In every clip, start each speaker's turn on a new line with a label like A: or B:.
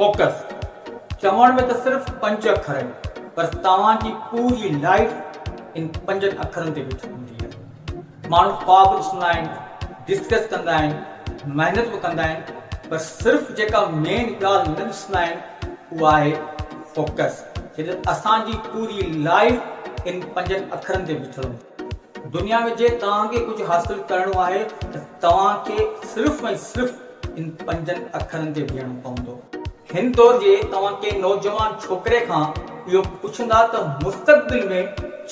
A: Focus, چوڻ ۾ ته صرف پنج اکر آهن پر توهان جي پوري لائيف ان پنجن اکرن تي بيٺل هوندي آهي. ماڻهو خواب ڏسندا آهن، ڊسڪس ڪندا آهن، محنت به ڪندا آهن پر صرف جيڪا مين ڳالهه نه ڏسندا آهن اها آهي فوڪس. جڏهن ته اسان جي پوري لائيف ان پنجن اکرن تي بيٺل هوندي آهي. دنيا ۾ جي توهان کي ڪجهه حاصل ڪرڻو آهي ته توهان کي صرف ۽ صرف ان پنجن اکرن تي بيهڻو پوندو. هن دور جي توهان ڪنهن نوجوان ڇوڪري کان اهو پڇندا ته مستقبل ۾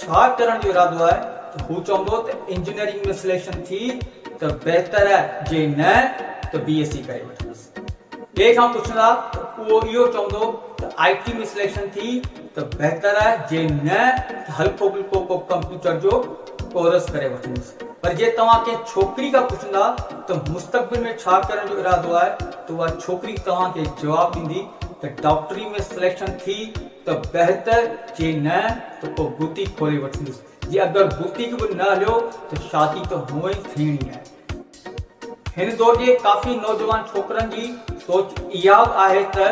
A: ڇا ڪرڻ جو ارادو آهي ته هو چوندو ته انجنيئرنگ ۾ سليڪشن ٿي ته بهتر آهي جي نه ته بي ايس سي ڪري وٺندس. ٻئي کان پڇندا ته اهو اهو چوندو ته آء ٽي ۾ سليڪشن ٿي ته بهتر آهي جي نه ته هلڪو ڦلڪو ڪو ڪمپيوٽر جو ڪورس ڪري وٺندس. پر جي توهان ڪنهن ڇوڪري کان پڇندا ته مستقبل ۾ ڇا ڪرڻ جو ارادو آهي ته اها ڇوڪري توهان کي جواب ڏيندي ته ڊاڪٽري ۾ سليڪشن ٿي ته بهتر جي نه ته پوء بوتيڪ کولي وٺندس جي اگر بوتيڪ به نه هليو ته شادي ته هونئن ئي ٿيڻي آهي. هن دور جي ڪافي نوجوان ڇوڪرن جي سوچ اها به آهي ته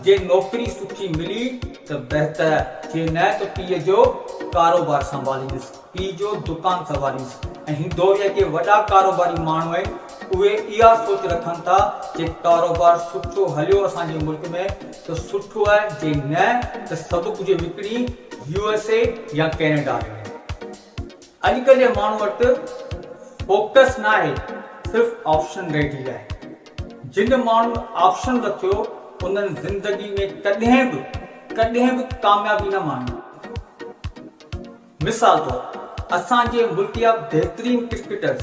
A: جي نوڪري سٺي ملي ته بهتر جي نه ته پيء جو ڪاروبار سنڀاليندس، پيء جو دڪان سنڀاليندس ۽ هن دور جا جيڪي وڏا ڪاروباري ماڻهو آهن اهي اها سوچ رکن ٿا جي ڪاروبار سٺو هليو اسان جي ملڪ ۾ ته سٺو آهي جي نه ته سڀ ڪجهه وڪڻي يو ايس اي يا ڪينيڊا هليو وڃان. اڄڪلهه جي ماڻهو وٽ فوڪس ناهي صرف آپشن ريڊي آهي. جن ماڻهن آپشن رکيو انهن زندگي ۾ ڪڏهن به ڪڏهن به ڪاميابي نه ماڻي. مثال طور اسان جي ملڪ جا بهترين ڪرڪيٽرز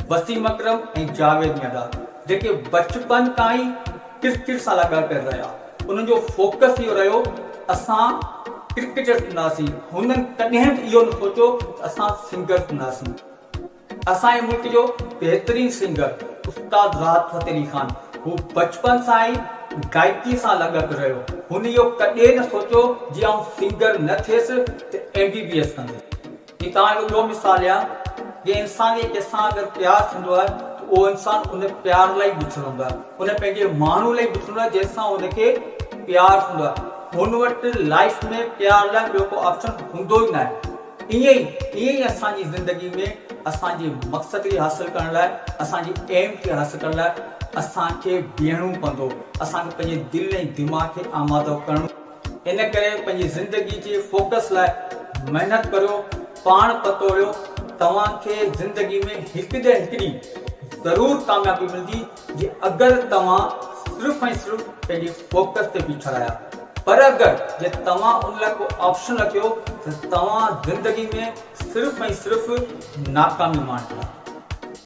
A: وسيم اڪرم ۽ جاويد ميانداد جيڪي بچپن کان ئي ڪرڪيٽ سان لاڳاپيل رهيا انهن جو فوڪس اهو رهيو ته اسان ڪرڪيٽر ٿينداسين هنن ڪڏهن به اهو نه سوچيو ته اسان سنگر ٿينداسين. اسان جي ملڪ جو بهترين سنگر استاد راحت فتح علي خان هو بچپن سان ئي گائڪي سان لاڳاپيل رهيو هن اهو ڪڏهن نه سوچيو جي آئون سنگر نه ٿيس ته ايم بي بي ايس ڪندس. جي توهان هڪ ٻيو مثال ڏيان، جي انسان کي ڪنهن سان اگر پيار ٿيندو آهي ته اهو انسان ان پيار لاء ئي بڇڙو هوندو آهي، ان پنهنجي ماڻهو لاء ئي بڇڙو هوندو آهي جنهن سان ان کي پيار ٿيندو آهي. هن وٽ لائيف ۾ پيار لاء ٻيو ڪو آپشن هوندو ئي ناهي. ائين ئي ائين ئي اسان جي زندگي ۾ اسان جي مقصد کي حاصل ڪرڻ لاء، اسان جي ايم کي حاصل ڪرڻ لاء اسان کي بيهڻو پوندو، اسان کي پنهنجي دل ۽ دماغ کي آماده ڪرڻو. ان ڪري پنهنجي زندگي جي فوڪس لاء محنت ڪريو، پاڻ پتوڙيو، توهان کي زندگي ۾ هڪ نه هڪ ڏينهن ضرور ڪاميابي ملندي جي اگر توهان صرف ۽ صرف پنهنجي فوڪس تي بيٺل آهيا پر اگر جي توهان ان لاء ڪو آپشن رکيو ته توهان زندگي ۾ صرف ۽ صرف ناڪامي ماڻيندا.